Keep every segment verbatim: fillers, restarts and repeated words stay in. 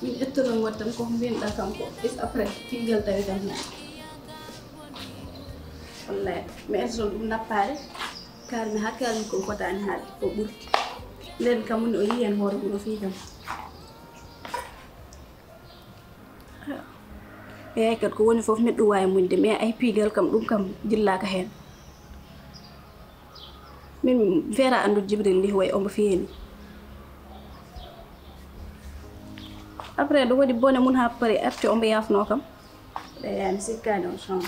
Min ettoto ngon tan koko mbinɗa kam ko is après pigal tawi kam hen. Wallahi mi ettoto ɗum nappaade. Kaalmi haa kaalmi ko fotaani haalde ko ɓurti. Nden kam woni o yii heen hoore mum o fii kam. Eeyi kadi ko woni fof neɗɗo waawi muñde mais ay piigal kam ɗum kam jillaaka heen. Min feera anndude Jibril ndi way omo feeni. Après ɗum waɗi bone mum haa pari arti omo yaafnoo kam. Eeyi mi sikkaani on change.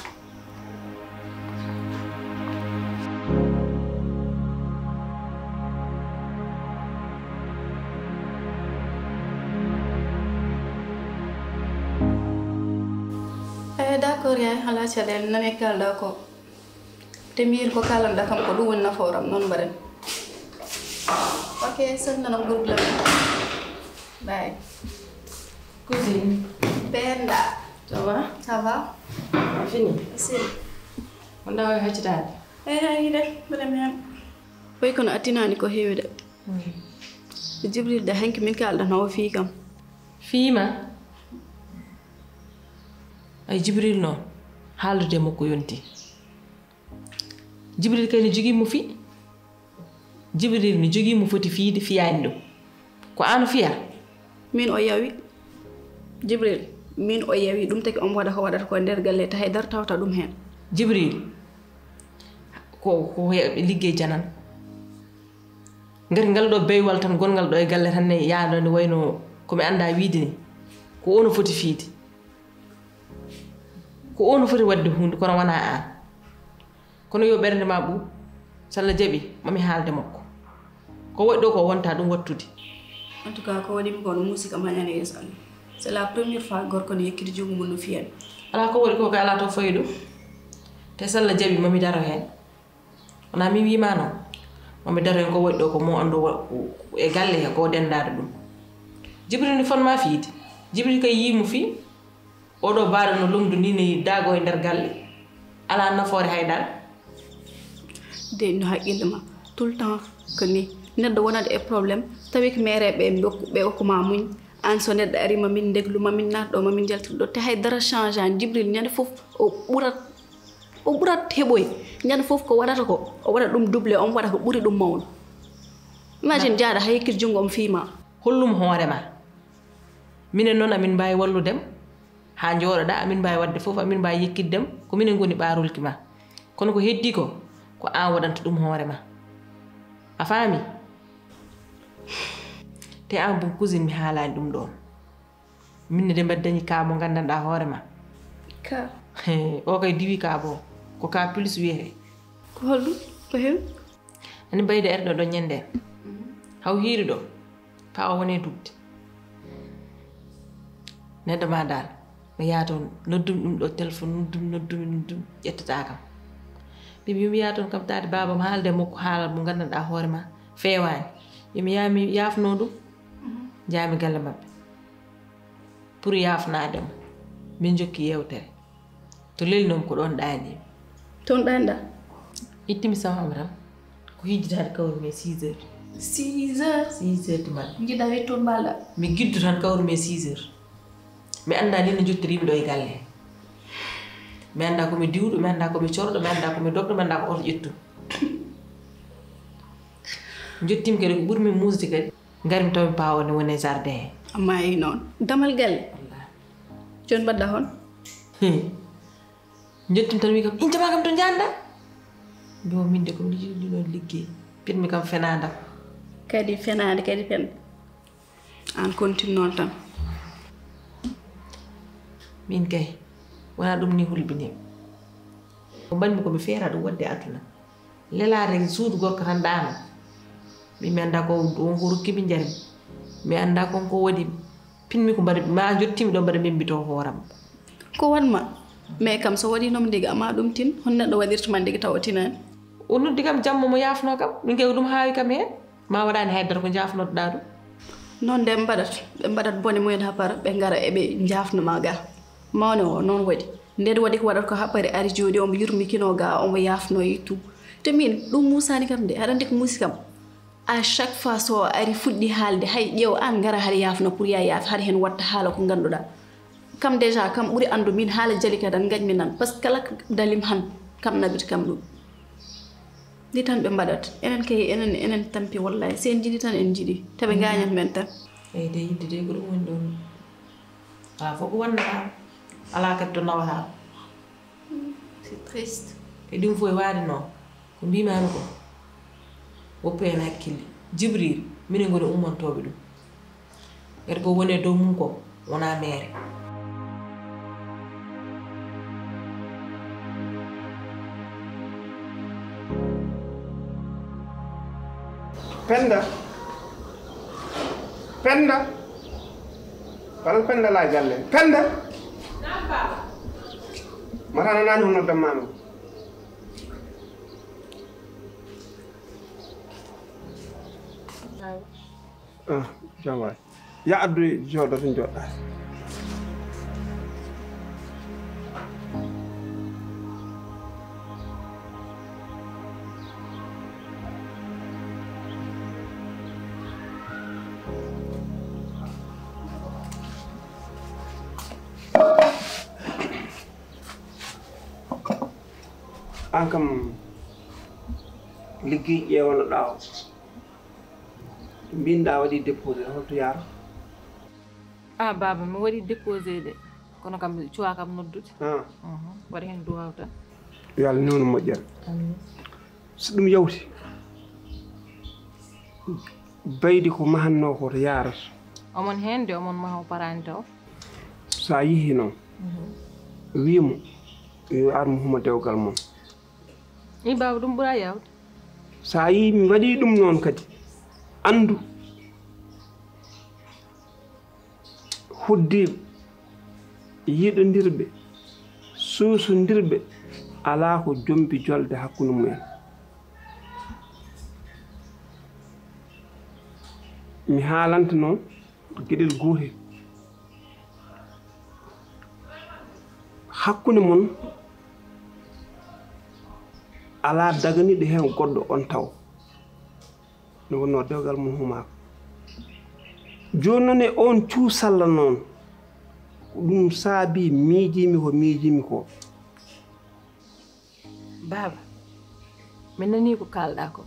Eeyi d'accord yaay alaa caɗeele nane kalɗa ko. Te mbiyen ko kalanɗa kam ko ɗum woni nafooram noon mbaɗen. Ok, salminanam groupe lam. Bye. Cousine. Penda. Ça va? Ça va? A fini? Sini. Wonɗa wawi haccitaade? Eyi hayi de mbeɗa mi hen. Koy kono a tinaani ko heewi de. Jibril de hanki min kalɗa nawa fii kam. Fiima? Ay Jibril noon haaldude e makko yonti. Jibril kay ne jogii mo fi. Jibril ne jogii mo foti fiide fiyaani ɗum. Ko aan o fiya? Min o yawi. Jibril min o yawi ɗum taki omo waɗa ko waɗata ko nder galle te haydara tawata ɗum heen. Jibril ko ko liggey janan. Ngati ngal ɗo beywal tan gonngal ɗo e galle tan ne yaada ne wayno ko mi annda wiide ni. Ko on o foti fiide. Ko on o foti waɗde huunde kono wonaa aan. Kono yo ɓernde ma ɓuuɓ, so Allah jaɓi mami haalde makko. Ko waɗi ɗo ko wonta ɗum wattude. En tout cas ko waɗimi ko no muusi kam hañani yeeso Allah. C'est la première fois gorko ne yekkiti junngo mum no fiyami. Alaa ko waɗi ko kay alaa to fawi ɗum. Te so Allah jaɓi mami daro heen. Wonaa mi wiima noon. Mami daro heen ko waɗi ɗo ko mo anndu e galle he ko denndaade ɗum. Jibril ne fotma fiide. Jibril kay yiimo fii. Oɗo baaɗo no lomdu ni ne daago e nder galle. Alaa nafoore hay dara. De no haqqille ma tout le temps ko ni neɗɗo wonata e problème tawi ko mere ɓe ɓe okkuma muñ an so neɗɗo ari ma min ndeglu ma min naat ɗo ma min jaltir ɗo te hay dara change an Jibril ñande fof o ɓurat o ɓurat heɓoy ñande fof ko waɗata ko o waɗa ɗum double on waɗa ko ɓuri ɗum mawno. Imagine jaaɗa hay yekkir junngo on fiima. Hollum hoore ma. Minen noon amin mbaawi walludem. Haa njooɗoɗaa amin mbaawi waɗde fof amin mbaawi yekkiddem ko minen ngoni ɓaarulki ma. Kono ko heddii ko ko aan waɗanta ɗum hoore ma. A faami? Te aan bum cousine mi haalaani ɗum ɗoon. Min ne de mbaɗi dañi kaa mo nganndanɗaa hoore ma. Ka. O kay diwi kaa boo ko kaa plus wiyetee. Ko holɗum? Ko heen? Ani mbayde erɗo ɗo ñande haw hiiri ɗo. Faa o woni e dugde. Neɗɗo ma dal no yaha toon noddum ɗum ɗo téléphone noddum noddum noddum ƴettata kam. Mbimi yomi yaha toon kam taade baaba ma haalde e makko haala mo nganndanɗaa hoore ma feewaani. Yomi yaha mi yaafno ɗum. Njaami galle maɓɓe pour yaafnaade mo. Min njokki yeewtere. To leli noon ko ɗoon ɗaani. Toon ɗaanɗa? Ittimi sawam ram ko hijjitaade kawrumi e six heures. Six heures? Six heures du matin. Njiɗa wettoon mbaala? Mi giddu tan kawrumi e six heures. Mi annda ni no njottirimi ɗo e galle. Mi annda ko mi diwɗo mi annda ko mi corɗo mi annda ko mi dogɗo mi annda ko oto ƴettu. Njottimi kadi ko ɓurmi muusde kadi. Ngarmi taw mi paawa ne woni e jardin he. Amma e noon damal galle. Jooni mbaɗɗa hon? Njettum tan wi kam injama kam to njanda. Mbiwo min de ko miɗo yiɗi ɗum ɗon liggey. Pinmi kam fenadam. Kadi fenade kadi pen. An continue noon tan. Min kay wona ɗum ni hulɓinimi. Ko mbaɗmi ko mi feera ɗum waɗde aduna. Lelaade suudu gorko tan ɗaano. Min mi annda ko on ko rokki mi njari. Mi annda kon ko waɗi pinmi ko mbaɗi ma jottimi ɗo mbaɗa min mbito hooram. Ko wanma mais kam so waɗi noom ndigi ama ɗum tin hon neɗɗo waɗirta ma ndigi taw o tinani. O noddi kam jamma mo yaafno kam min kay ko ɗum haawi kam heen ma waɗani haydara ko jaafnoɗoɗa ɗum. Noon nde mbaɗat ɓe mbaɗat bone mumen hapara ɓe ngara eɓe jaafno ma ga mawne o noon waɗi. Nden waɗi ko waɗata ko haɓɓere ari jooɗi omo yurmikino ga omo yaafno e tout. Te min ɗum muusani kam de aɗa andi ko muusi kam. À chaque fois so o ari fuɗɗi haalde, hay ƴeew aan ngara haɗa yaafna pour ya yaafi, haɗa heen waɗta haala ko ngannduɗaa. Kam déjà kam ɓuri anndu min haala Jalika tan ngañmi nan, parce que kala ko dalim han kam naɓit kam ɗum. Ndi tan ɓe mbaɗat. Enen kay, enen, enen tampi wallahi. Si en njiɗi tan en njiɗi. Tawi ɓe ngañat men tan. Eyi, de yidde de ko ɗum woni ɗoon. Haa fof ko wonnata. Alaa kadi to nawata. C'est triste. E ɗum fof e waade noon. Ko mbiimaami ko. Woppu heen hakkille. Jibril, minen ngoni ummantooɓe ɗum. Kadi ko woni e dow mum ko, wonaa meere. Penda. Penda. Wala Penda la galle. Penda. Mata nanaani hono dammaano. Ah, jam waay. Ya addu jooɗo to jooɗɗa. Aan kam liggey ƴeewanoɗaa o. Mbinɗaa waɗi déposé, holto yaara? Ah, baaba, mi waɗi déposé de. Kono kam, cuwaa kam noddude. Ah. Mhm. Waɗi heen duwaaw tan. Yo Allah newnu moƴƴere. Amiin. So ɗum yawti, Baydi ko mahannoo ko to yaarata. Omon heen de, omon maha o paraani taw. So a yehii noon, mhm, wii mo, yo ar mo huma dewgal mon. I baaba, ɗum ɓuraa yaawde. So a yii mi waɗii ɗum noon kadi, anndu, hoddiiɓe, yiɗondirɓe, suusondirɓe, alaa ko jombi jolde hakkunde mumen. Mi haalanta noon geɗel gootel. Hakkunde mon alaa daganiiɗo heen goɗɗo on tawo. Nde wonnoo dewgal mum humaaka. Jooni noon e oon cuusalla noon, ko ɗum saabii miijiimi ko miijiimi ko. Baaba, mi nanii ko kaalɗaa ko.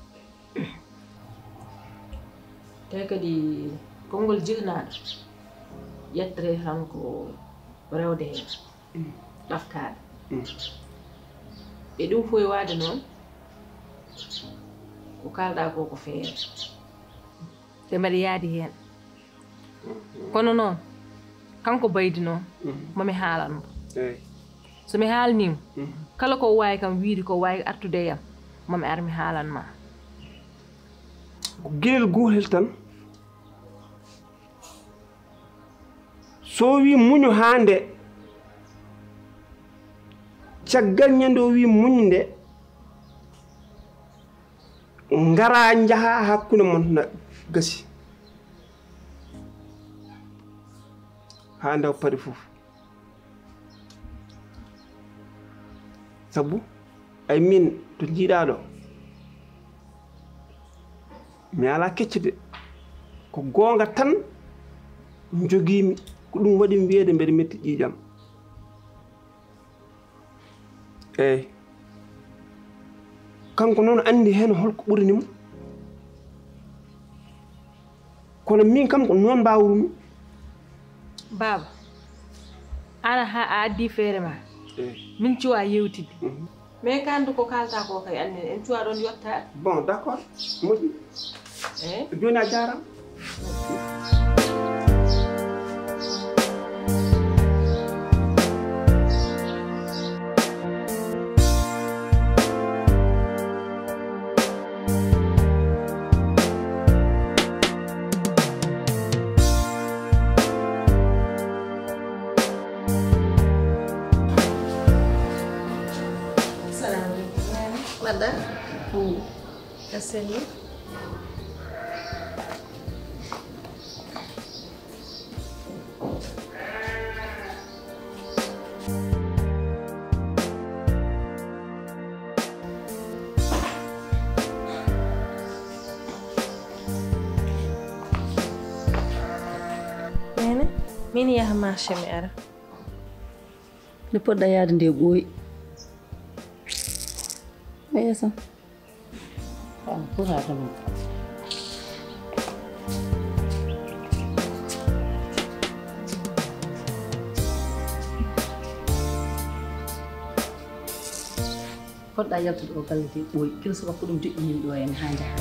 Tawi kadi konngol jihnaaɗo ƴettere tan ko rewde heen, mm, ɗaftaade. Mm. E ɗum fof e waade noon, ko kaalɗaa ko ko feere. Te mbeɗa yaadi heen. Kono noon, kanko Baydi noon, mhm, mo mi haalan mo. Eey. So mi haalnii mo, mhm, kala ko o waawi kam wiyde, ko o waawi artude e am, mo mi ar mi haalan ma. Ko geɗel gootel tan, so o wii muñu haa nde, caggal ñande o wii muñ nde, ngaraa njahaa hakkunde mon na gasi. Haa nde o paɗi fof. Sabu ay min to njiiɗaa ɗo, mi alaa keccude. Ko goonga tan njogiimi, ko ɗum waɗi mi wiyeede mbeɗa metti ƴiiƴam. Eey. Kanko noon anndi heen holko ɓurani mo. Kono min kam ko noon mbaawrumi. Baaba, aan haa a addi feere ma. Eey. Min cuwaa yeewtidde. Mhm. Mais kaandu ko kaaltaa ko kay anndi en cuwaa ɗoon yottaade. Bon, d'accord. Moƴƴi. Eh? Jooni a jaaraama. Salamu aleykum. Mbaɗɗa? Hmm. A selli? Ina yaha marché mi ara. Nde poɗɗa yaade nde ɓooyi. Eesa. An kuraata mum. Poɗɗa yaltude o galle de ɓooyi kila subaka ko ɗum joƴƴinimi ɗo en haa njaha.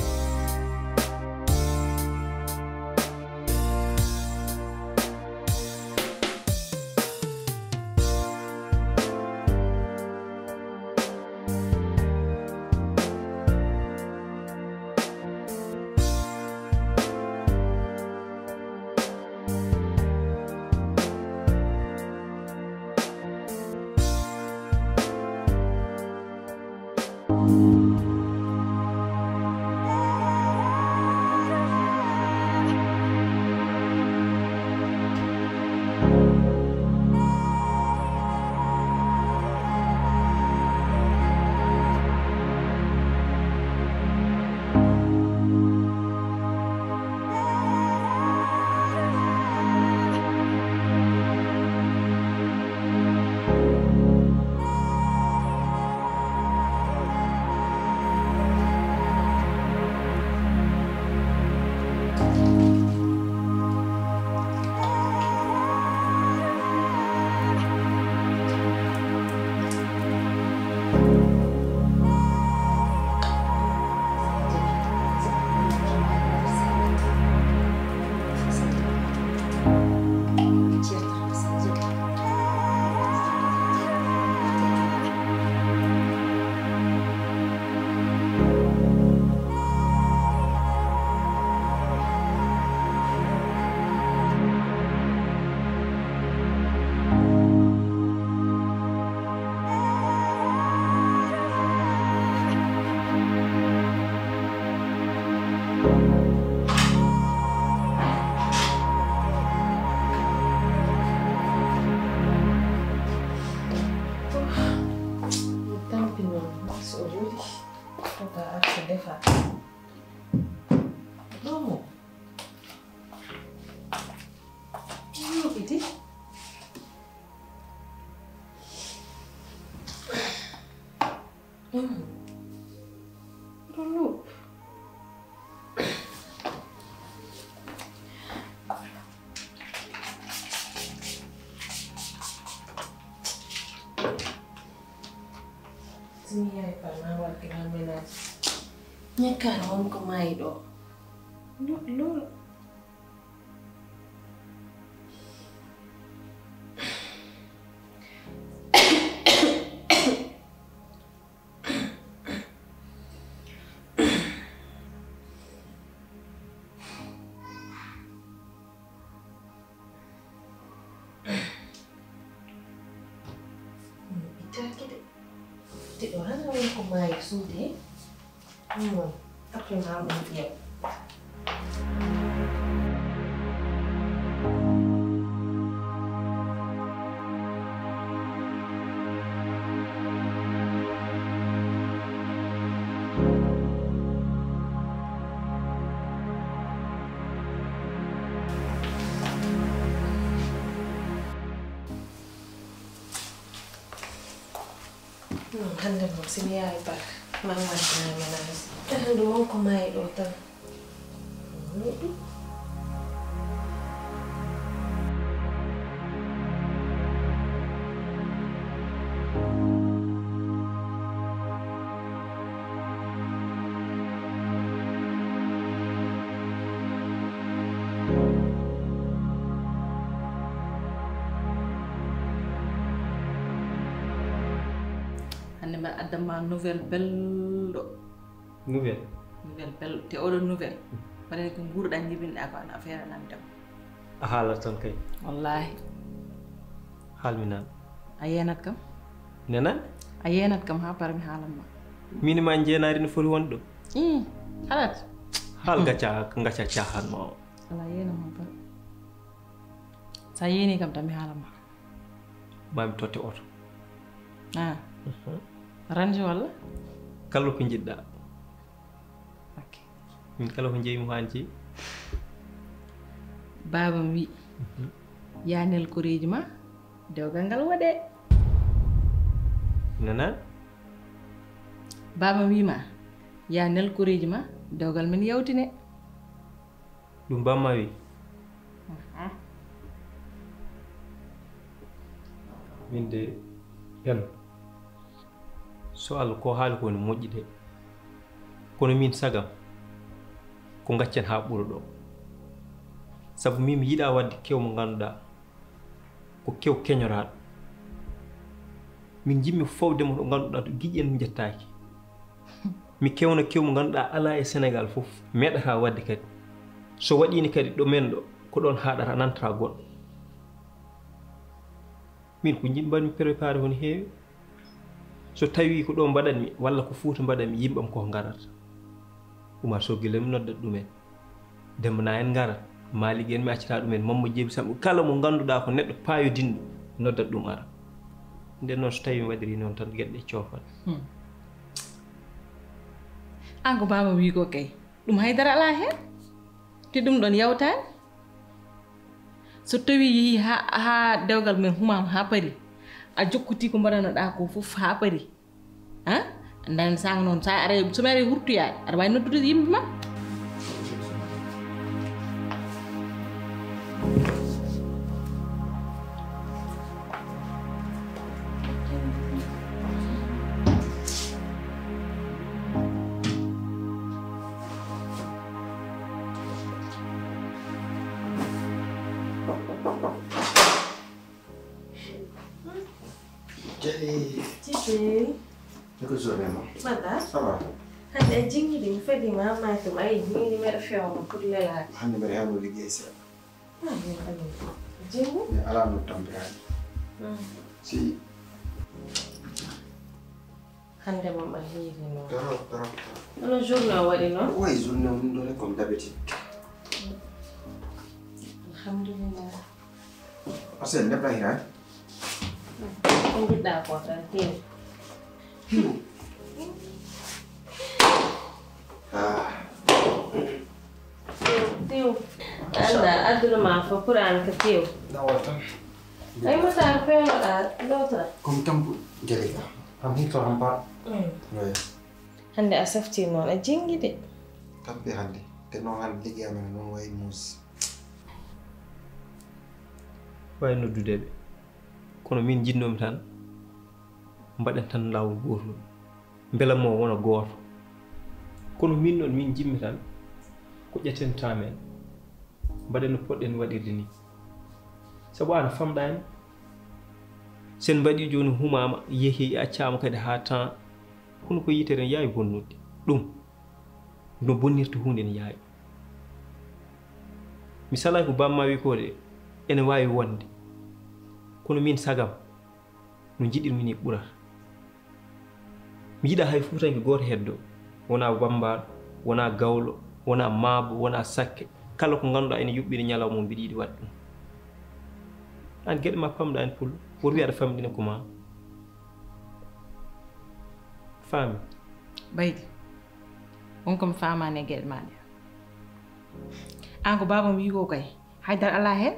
Sini yaay pama warki na menaji. Nyakar hon ko mai do. Lo lo. Ittaki de. Te ɗo hana woni ko maayi suude. Ɗum noon. Après ma ɗum ƴeew. Hannde moom si mi yaay bar man wartina ménage. Hannde moom ko maayi ɗo tan. Hannde mbaɗa addan ma nouvelle belɗo. Nouvelle? Nouvelle belɗo. Te oɗo nouvelle waɗani ko nguurɗaa njibinɗaa ko ana affaire anam dem. A haalat tan kay. Wallaahi. Haal mi naan. A yeenat kam. Nenan? A yeenat kam haa para mi haalan ma. Mini ma njeenaari no foti wonde ɗo. Ii, halat. Haal gacca gacca caahan ma o. Ala yeena ma ba. Sa yeeni kam tan mi haalan ma. Mami totte oto. Ah. Range walla? Kala ko njiɗɗa. Ok. Min kala ko jeeymi ko an jeeyi. Baabam wi. Mhm. Yaa nel koreeji ma, dewgal ngal waɗee. Nana? Baaba wiima, yaa nel koreeji ma, dewgal men yawtine. Ɗum bamma wi. Min de, Peno, so Allah ko haali ko ne moƴƴi de. Kono min sagam, ko gaccen haa ɓura ɗo. Sabu min mi yiɗa wadde kew mo ngannduɗaa, ko kew keñoraaɗo. Min njiɗmi fawde mo to ngannduɗaa to giƴi en njettaaki. Mi kewna kew mo ngannduɗaa alaa e Senegaal fof, meeɗataa waɗde kadi. So waɗiino kadi ɗo men ɗo, ko ɗoon haaɗata, nantata goɗɗo. Min ko njiɗ mbaɗmi préparé hono heewi. So tawii ko ɗo mbaɗatmi, walla ko Fuuta mbaɗatmi, yimɓe am koko ngarata. Umar Sow gila mi noddat ɗumen. Demba na en ngarat. Malik en mi accata ɗumen. Mamma Jeebi Samb kala mo ngannduɗaa ko neɗɗo paayodinɗo, noddat ɗum ara. Nden noon so tawii mi waɗirii noon tan geɗe ɗe coofat. Hmm. An ko baaba wii ko kay. Ɗum haydara alaa heen. Te ɗum ɗoon yawtaani. So tawii yehii haa, haa dewgal men humaama haa pari. A jokkutii ko mbaɗanoɗaa ko fof haa pari. Ha? Nden saanga noon, so a aray, so mi aray hurtoyaade, aɗa waawi noddude yimɓe ma. Jali. Titi. Naka journée ma? Mata. Ça va? Hannde a jinngidi, mi fadi ma, ma tum ay, ni, ni mbeɗa fewno pour lelaade. Hannde mbeɗa hewno liggey seeɗa. Ah, min kadi. Jinngu? Mi alaa no tampiraani. Hmm. Si. Hannde moom a hiiri noon. Torop, torop, torop. Hono journée o waɗi noon? Oy, journée o ɗum ɗo rek comme d'habitude. Alhamdulillah. Parce que neɗɗo hiraani. Ko mbiɗɗa ko tan, tew. Tew, tew. Annda, adduna ma fof, Qur'an ko tew. Nawal tan. Ay, Matar, fewnoɗa, lootora. Comme tampu, Jalika. Am hito am ba. Mm. Oui. Hannde a safti noon, a jinngi de. Tampi hannde. Te noon hannde liggey amen noon wayi muusi. Wayi noddude ɓe. Kono min njiɗnoomi tan, mbaɗen tan laawol gootol. Mbela mo wona gooto. Kono min noon, min njiɗmi tan, ko ƴetten temps men, mbaɗen no poɗɗen waɗirde ni. Sabu aan a famɗaani. Sen mbaɗi jooni humaama, yehi, accaama kadi haa temps. Kono ko yitere yaawi bonnude. Ɗum no bonnirta huunde ne yaawi. Mi salay ko bamma wi ko de, ene waawi wonde. Kono min sagam, no njiɗirmi ni ɓurata. Mi yiɗa hay fuutanke gooto heddo, wona bammbaaɗo, wona gawlo, wona maabo, wona sakke. Kala ko ngannduɗaa ene yuɓɓini ñalawma mum, mbiɗa yiɗi waɗde ɗum. Aan geɗe ma pamɗa en pullo, woto wiy aɗa famɗina ko ma. Faami? Baydi, on ko mi faamaani e geɗe ma ɗe. Aan ko baabam wii ko kay, haydara alaa heen.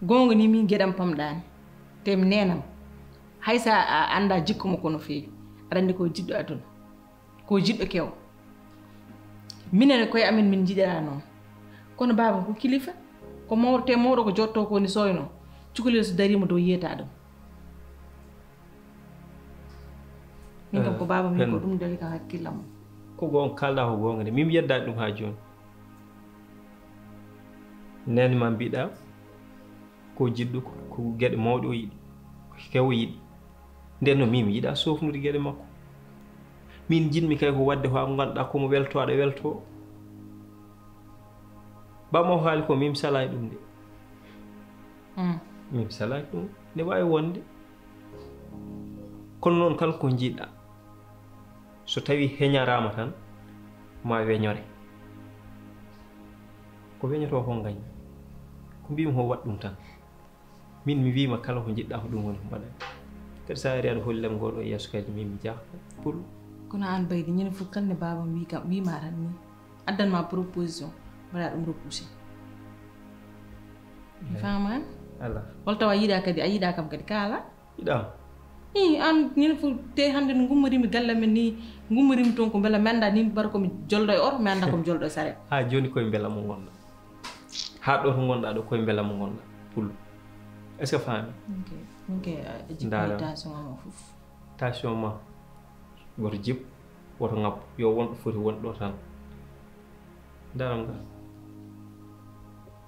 Goonga ni min geɗam pamɗaani. Te mi neenam. Hay so a anndaa jikku makko no feewi, aɗa anndi ko jiɗɗo aduna. Ko jiɗɗo kew. Minen e koye amen min njiɗira noon. Kono baabam ko kilifa. Ko mawɗo, te mawɗo ko jotto ko woni sooyno. Cukalel so dariima dow yiyata ɗum. Min kam ko baabam wi ko ɗum dali kam hakkillam. Ko goonga, kalɗa ko goonga de. Min mi yeddaani ɗum haa jooni. Nani ma mbiɗa ko jiɗɗo, ko, ko geɗe mawɗe o yiɗi, ko kew o yiɗi. Nden noon min mi yiɗa sofnude geɗe makko. Min njiɗmi kay ko waɗde ko ngannduɗaa ko mo welto aɗa welto. Bamma o haali ko min mi salay ɗum de. Mm. Min mi salay ɗum. Ne waawi wonde. Kono noon kala ko njiɗɗa. So tawii heñaraama tan, ma weñore. Ko weñotoo ko ngañ. Ko mbiimi ko waɗ ɗum tan. Min mi wiima kala ko njiɗɗa ko ɗum woni ko mbaɗa. Kadi sa ari aɗa hollam ngoɗo yeeso kadi min mi jahata. Pour. Kono aan Baydi, ñande fof kala nde baabam wii kam, wiima tan ni. Addan ma proposition, mbaɗa ɗum repoussé. Mi faamaani. Ala. Walla tawa a yiɗaa kadi, a yiɗaa kam kadi kaala. Yiɗaa? Ii, aan ñande fof, te hannde no ngummoriimi galle amen nii, ngummoriimi toon ko mbela mi anndaa nii, mbaɗa ko mi jolɗo e oto, mi anndaa ko mi jolɗo e sareet. Haa jooni koye mbela mo ngonɗaa. Haa ɗo to ngonɗaa ɗo koye mbela mo ngonɗaa. Pullo. Est-ce que a faami? Ok. Ok, a jippoyi tension ma fof. Tension ma. Woto jippu, woto ŋabbu. Yo won ɗo foti wonde ɗo tan. Ndaram ngal.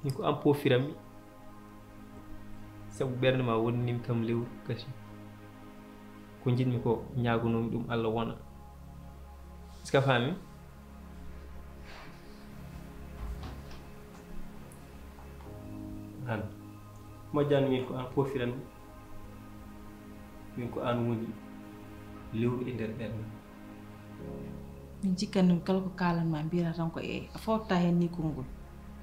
Min ko aan poofiranmi. Sabu ɓernde ma wonniimi kam lewru gasi. Ko njiɗmi ko ñaagonoomi ɗum Allah wona. Est-ce que a faami? Aan. Majjan min ko aan poofiranmi. Min ko aan woni lewru e nder ɓernde. Mi jikkanno kala ko kaalan ma, mbiyata tan ko eey. A fawtataa heen nii konngol.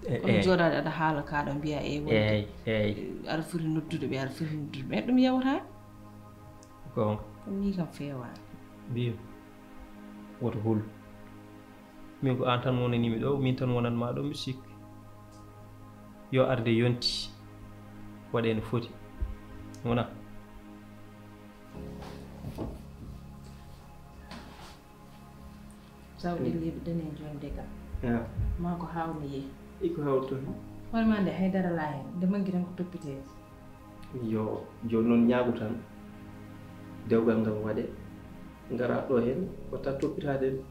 E-, kono eey. Jooɗaade aɗa haala kaaɗo mbiya eey wonde. Eey, eey. Aɗa foti noddude ɓe, aɗa foti noddude ɓe. Ɗum yawataa. Goonga. Ɗum nii kam feewaani. Mbiimi. Woto hul. Min ko aan tan wonaniimi ɗo, min tan wonan ma ɗo, mbiɗa sikki. Yo arde yonti. Waɗee no foti. Wona? Saw ɗelliiɗo daneejo on de ka. Ya. Maa ko haaw mi yehi. Iko hawto hen. Hoore ma nde haydara laa hen. Nde mangi tan ko toppitee. Yo, jooni noon ñaagu tan. Dewgal ngal waɗe. Ngara ɗo hen, watta toppitaade.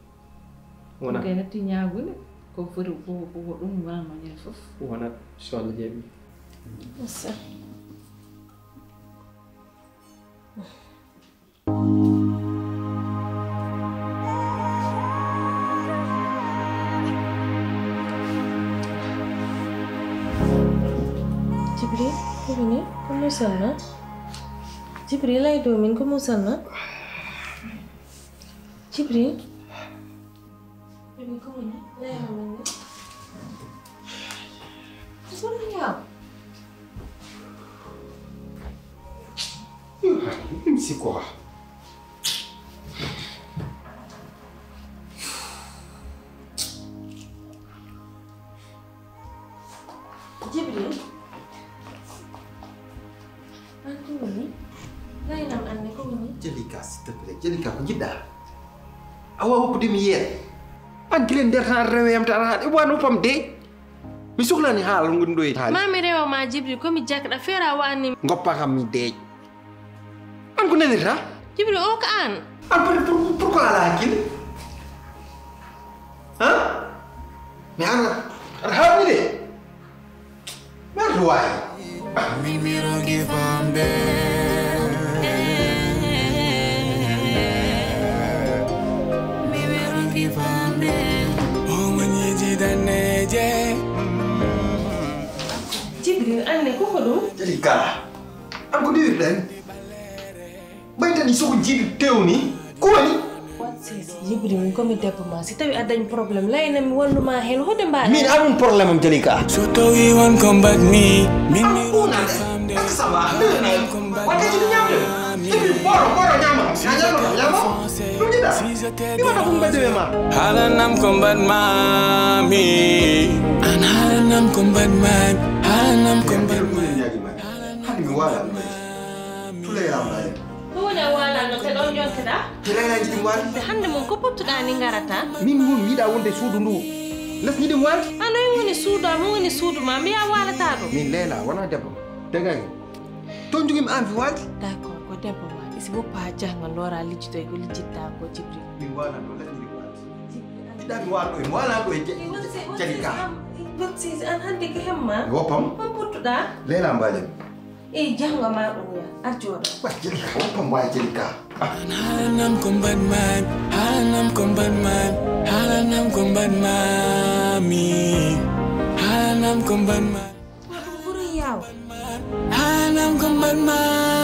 Wona. Kay natti ñaagude. Ko foti ko, ko, ko ɗum wonanma ñande fof. Wona, so Allah jaɓi. Asa. Jibril, ko woni? Ko musalma? Jibril, ay dow min, ko musalma? Jibril? Min ko woni? Leyma min ni. Ko woni yaw? Ɗum siko. Jibril. Aan ko woni? Laynam aan ne ko woni? Jalika, s'il te plaît. Jalika, ko njiɗɗaa? A waawaa hokkude mi yeeɗa? Aan gila nder tan aɗa rewa yam tan aɗa haaɗi. Wano pam de. Mi suklaani haala ngonɗo e haali. Ma mi rewa ma Jibril, ko mi jakɗa feera waani. Ngoppa kam mi deej. Aan ko nanirta? Jibril o ko aan. Aan pour-, pour-, pourquoi alaa hakkille? Hein? Mais aan aɗa haaɗi de. Merluwaay. Mimiro ki fambe. Mimiro ki fambe. Omanyiji daneje. Jibril, aan ne, ko ko ɗum? Jalika. Aan ko diwirɗen? Ɓaytani soko jiiɗi tewni. Ko woni? Jibril, min ko mi debbo ma. Si tawi a dañ problème, layna mi wallu ma heen. Hode mbaɗa? Min amun problème am, Jalika. So tawi won ko mbaɗmi, min mi ronki famde. Est-ce que ça va? Wata jiɗi ñamde. Jibril, ɓoro, ɓoro, ñama. A ñama, ñama. Ɗum jiɗa. Mi wata ko mbadde ma. Haalanam ko mbaɗmami. Aan haalanam ko mbaɗmami. Haalanam ko mbaɗmami. Hade mi wala ɗum. Tulay am ɓaye. Ko woni a waalano kadi on yonteɗaa? Te Layla jiɗi mi waalde. Nde hannde mum ko pottuɗaa ni ngarata? Min mum mi yiɗa wonde e suudu ndu. Les mi yiɗi mi waalde. An oye woni suudu am, woni suudu ma, mbiya waalata ɗo. Min Layla wona debbo. Degani. To jogimi an fi waalde. D'accord, ko debbo ma. Isi woppa ha jahnga lora lijjitoy ko lijjitta ko Jibril. Min waalano les mi yiɗi mi waalde. Jiɗɗa mi waalo e mi waala ɗo e Jalika. An hannde ko hemma. Woppam. On pottuɗaa? Layla mbaɗen. Eyi, jahngo ma ɗum ya, ar jooɗo. Wa Jalika, woppam waay Jalika. An haalanam ko mbaɗmami, haalanam ko mbaɗmami, haalanam ko mbaɗmami, haalanam ko mbaɗmami. Wa ɗum ɓuri yaw. Haalanam ko mbaɗmami.